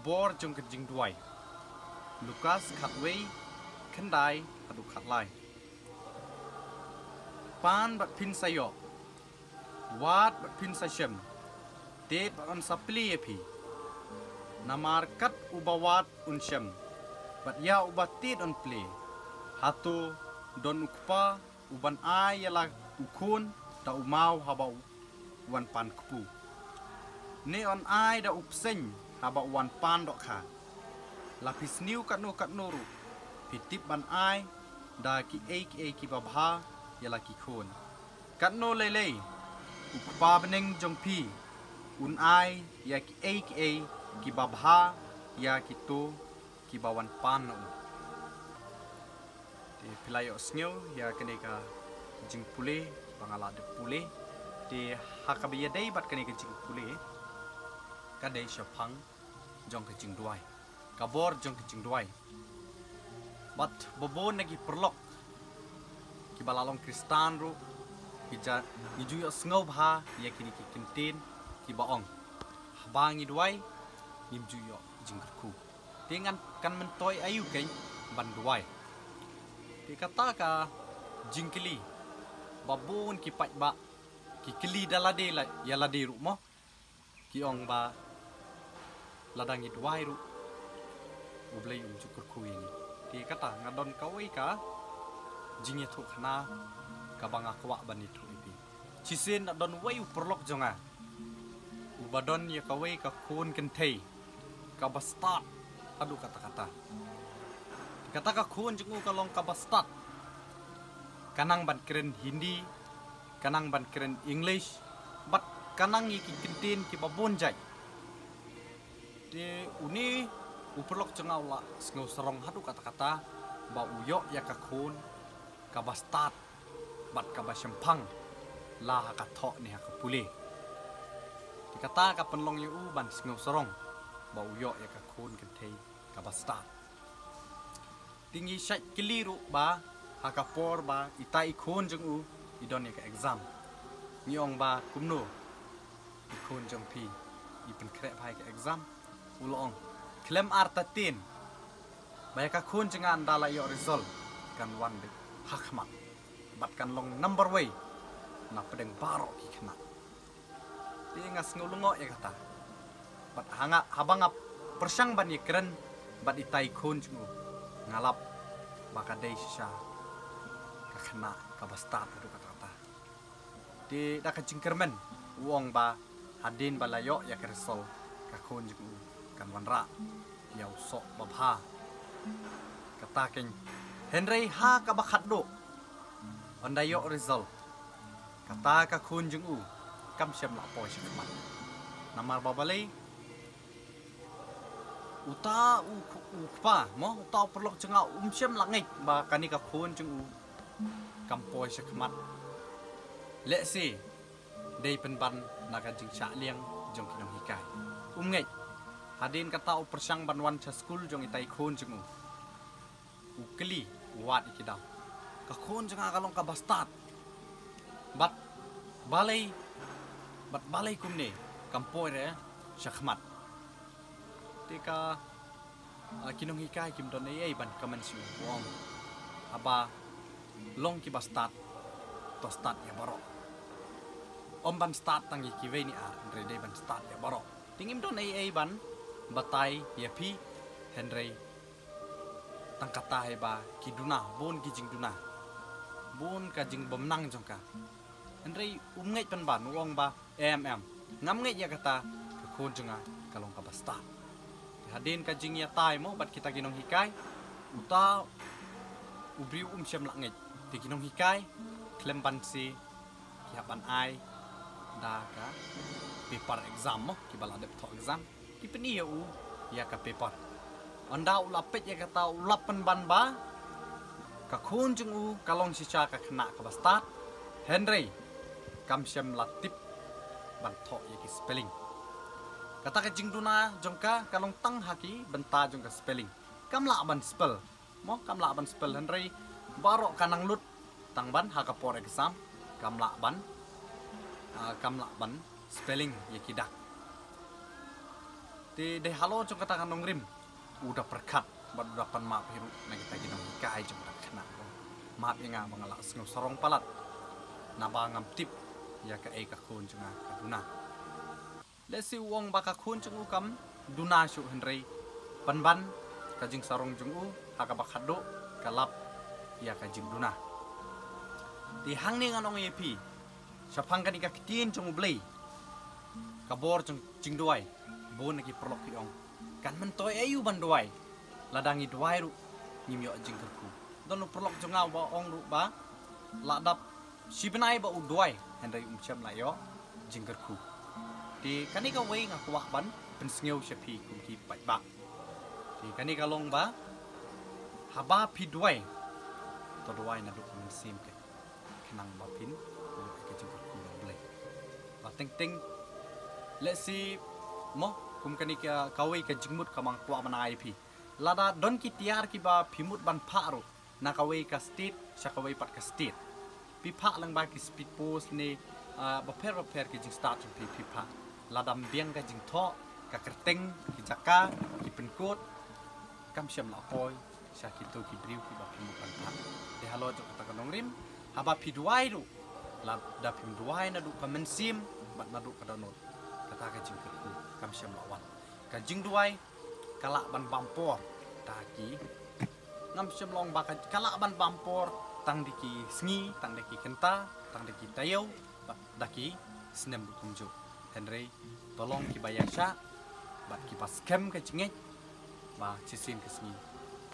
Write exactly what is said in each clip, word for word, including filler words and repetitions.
Bor jong ka jingduwai. Lukas khatwei, khyndai haduh khatlai. Pan bad phin sa ïoh, wad bad phin sa shem, tied bad yn sa plie ïa phi. Namar kat uba wad un shem, bad ïa uba tied yn plie. Hato don u kpa uban ai ïa la u khun da u maw haba u wan pan kpu? Ne yn ai da u bseiñ haba u wan pan dohkha? La phi sniew katno katno ruh, phi tip ban ai da kiei kiei kiba bha ïa la ki khun. Katno lei lei u Kpa bneng jong phi un ai ïa kiei kiei kiba bha ïa kito kiba wan pan na u. Te phi la ïohsngew ïa kane ka jingpule ba nga la dep pule. Te ha kaba ïadei bad kane ka jingpule, ka dei shaphang jong ka jingduwai, ka bor jong ka jingduwai. Bad babun na ki paralok kiba la long Khristan ruh ki ja, ngi ju ïohsngew bha ïa kine ki kyntien kiba ong, haba ngi duwai ngim ju ïoh jingkyrkhu. Te ngan kan myntoi aïu keiñ ban duwai? Te kata ka jingkylli babun ki paidbah ki kylli da lade la, ïa lade ruh mo. Ki ong ba lada ngi duwai ruh U Blei um ju kyrkhu ïa ngi. Te kata nga don kawei ka jingïathuhkhana kaba nga kwah ban ïathuh ïa phi. Shisien na don uwei u paralok jong nga uba don ïa kawei ka khun kynthei kaba stad haduh katta katta. Kata ka khun jong u ka long kaba stad. Ka nang ban kren Hindi, ka nang ban kren English, bad ka nang ïa ki kyntien kiba bun jait. Te une u paralok jong nga u la sngew sarong haduh katta katta ba u ïoh ïa ka khun kaba stad bad kaba shemphang la ha ka thoh ne ha ka pule. Te kata ka pynlong ïa u ban sngew sarong ba u ïoh ïa ka khun kynthei kaba stad. Te ngi shait kylli ruh ba ha ka por ba ita i khun jong u i don ïa ka exam, ngi ong ba kumno i khun jong phi i pynkhreh bha ïa ka exam? U la ong khlem artatien ba ïa ka khun jong nga ynda la ïoh result kan wan beit ha khmat bad kan long number wei na pdeng baroh ki khynnah. Te nga sngew lyngngoh ïa kata. Bad ha nga, haba nga pyrshang ban ïakren bad ita i khun jong u, nga lap ba ka dei shisha ka khynnah kaba stad haduh katta katta. Te da ka jingkyrmen u ong ba hadien ba la ïoh ïa ka result ka khun jong u kan wanrah ïa u soh babha. Kata keiñ, hynrei ha kaba khatduh, ynda ïoh result, kata ka khun jong u kam shym la poi sha khmat. Namar ba balei? Uta u, u kpa mo, uta u paralok jong nga um shym la ngeit ba kane ka khun jong u kam poi sha khmat. Lehse dei pynban na ka jingshah liang jong ki nonghikai. Um ngeit. Hadien kata u pyrshang ban wan sha skul jong ita i khun jong u. U kylli, u wad ïa ki daw. Ka khun jong nga ka long kaba stad. Bad balei, bad balei kumne kam poi re sha khmat? Te ka, ah, ki nonghikai kim don ei ei ban comment shuh, u ong, haba long kiba stad, to stad ïa baroh. Ym ban stad tang ïa kiwei ne ar, hynrei dei ban stad ïa baroh. Te ngim don ei ei ban batai ïa phi, hynrei tang kata hi ba ki duna, bun ki jingduna, bun ka jingbymnang jong ka. Hynrei um ngeit pynban, u ong ba em em, ngam ngeit ïa kata, ka khun jong nga ka long kaba stad. Te hadien ka jingïatai mo bad kita ki nonghikai, uta u briew um shym la ngeit. Te ki nonghikai khlem ban se ki hap ban ai da ka paper exam mo, kiba la dep thoh exam, ki pyni ïa u ïa ka paper. Ynda u la peit ïa kata u lap pynban ba ka khun jong u ka long shisha ka khynnah kaba stad, hynrei kam shym la tip ban thoh ïa ki spelling. Kata ka jingduna jong ka ka long tang ha ki bynta jong ka spelling. Kam lah ban spell mo, kam lah ban spell, hynrei baroh ka nang lut tang ban ha ka por exam kam lah ban, ah, kam lah ban spelling ïa ki dak. Te dei halor jong kata ka nongrim u da pyrkhat bad u da pan map hi ruh na kita ki nonghikai jong ka khynnah. Map ïa nga ba nga la sngew sarong palat naba ngam tip ïa kaei ka khun jong nga ka duna. Lehse u ong ba ka khun jong u kam duna shuh, hynrei pynban ka jingsarong jong u ha kaba khatduh ka lap ïa ka jingduna. Te hangne ngan ong ïa phi, shaphang kane ka ktien jong U Blei, ka bor jong jingduwai, bun na ki paralok ki ong, kan myntoi aïu ban duwai, lada ngi duwai ruh ngim ïoh jingkyrkhu. Don u paralok jong nga uba ong ruh ba la dap shi bnai ba u duwai, hynrei um shym la ïoh jingkyrkhu. Te kane kawei nga kwah ban pynsngew sha phi kum ki paidbah. Te kane ka long ba haba phi duwai, to duwai naduh ka mynsiem keiñ, khnang ba phin ïoh ïa ka jingkyrkhu na U Blei. Ba teng teng, lehse mo, kum kane ka kawei ka jingmut kaba nga kwah ban ai ïa phi. Lada don ki tiar kiba phi mut ban phah ruh na kawei ka state sha kawei pat ka state, phi phah lyngba ki speed post ne, ah, bapher bapher ki jingstad jong phi, phi phah, lada ym biang ka jingthoh, ka kyrteng, ki jaka, ki pynkut, kam shym la poi sha kito ki briew kiba phi mut ban phah. Te halor jong kata ka nongrim, haba phi duwai ruh, lada phim duwai naduh ka mynsiem bad naduh ka dohnud, kata ka jingkyrkhu kam shym la wan. Ka jingduwai ka lah ban bam por da ki, ngam shym la ong ba ka, ka lah ban bam por tang da ki sngi, tang da ki kynta, tang da ki taïew, bad da ki snem ruh kumjuh. Hynrei to long kiba ïaishah bad kiba skhem ka jingngeit ba shisien ka sngi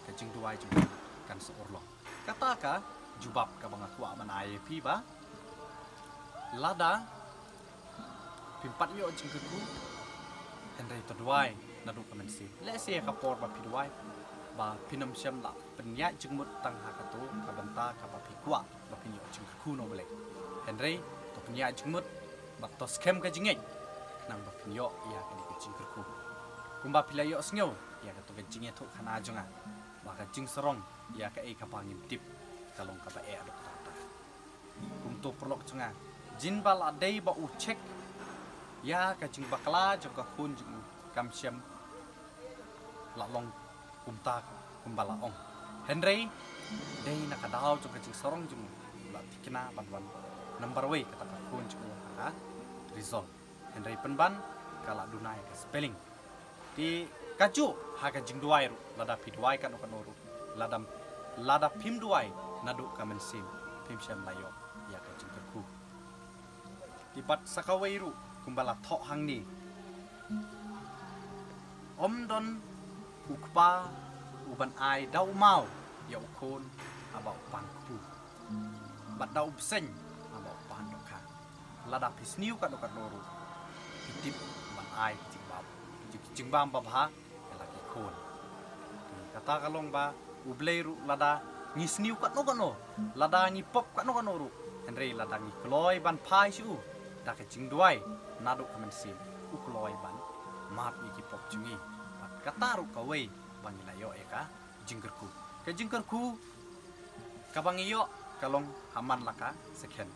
ka jingduwai jong phi kan sa urlong. Kata ka jubab kaba nga kwah ban ai ïa phi ba lada phim pat ïoh jingkyrkhu, hynrei to duwai naduh ka mynsiem. Lehse ïa ka por ba phi duwai, ba phin ym shym la pynïaid jingmut tang ha kato ka bynta kaba phi kwah ba phin ïoh jingkyrkhu na U Blei, hynrei to pynïaid jingmut bad to skhem ka jingngeit, khnang ba phin ïoh ïa kane ka jingkyrkhu. Kumba phi la ïohsngew ïa kato ka jingïathuhkhana jong nga, ba ka jingsarong ïa kaei kaba ngim tip ka long kaba eh haduh katta katta. Kumto paralok jong nga, jin ba la dei ba u check ïa ka jingbakla jong ka khun jong u, kam shym la long kumta kumba la ong. Hynrei dei na ka daw jong ka jingsarong jong u, la thikna ban wan number wei kata ka khun jong u ha ka result. Hynrei pynban ka la duna ïa ka spelling. Te kajuh ha ka jingduwai ruh, lada phi duwai kano kano ruh, lada, lada phim duwai naduh ka mynsiem, phim shym la ïoh ïa ka jingkyrkhu. Te bad sa kawei ruh kumba la thoh hangne, ym don u kpa uban ai da u maw ïa u khun haba u pan kpu, bad da u bseiñ haba u pan dohkha. Lada phi sniew kano kano ruh, phi tip ban ai ka jingbam, jing-, jingbam babha ïa la ki khun. Te kata ka long ba U Blei ruh, lada ngi sniew kano kano, lada ngi pop kano kano ruh, hynrei lada ngi kloi ban phai sha u da ka jingduwai naduh ka mynsiem, u kloi ban map ïa ki pop jong ngi. Bad kata ruh kawei ba ngi la ïoh ïa ka jingkyrkhu. Ka jingkyrkhu kaba ngi ïoh ka long ha man la ka second.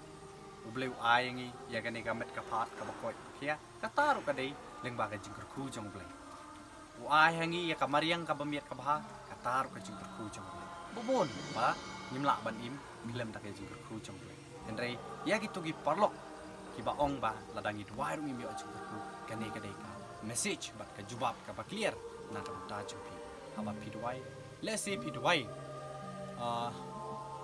U Blei u ai ngi ïa kane ka met ka phad kaba koit ba khia, kata ruh ka dei lyngba ka jingkyrkhu jong U Blei. U ai ha ngi ïa ka mariang kaba miat kaba bha, kata ruh ka jingkyrkhu jong U Blei. Ba bun ba ngim lah ban im khlem da ka jingkyrkhu jong U Blei. Hynrei ïa kito ki paralok kiba ong ba lada ngi duwai ruh ngim ïoh jingkyrkhu, kane ka dei ka message bad ka jubab kaba clear na ka bynta jong phi. Haba phi duwai, lehse phi duwai, ah,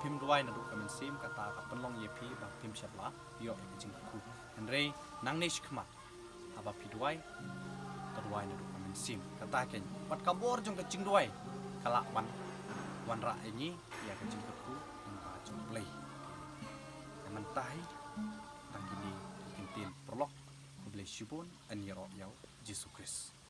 phim duwai naduh ka mynsiem, kata ka pynlong ïa phi ba phim shym la ïoh ïa ka jingkyrkhu. Hynrei nangne shakhmat, haba phi duwai, to duwai naduh ka mynsiem. Kata keiñ, bad ka bor jong ka jingduwai ka lah ban wanrah ïa ngi ïa ka jingkyrkhu lyngba jong U Blei. Te mynta hi tang kine ki ktien paralok. Khublei shibun, yn ïaroh ïa U Jisu Khrist.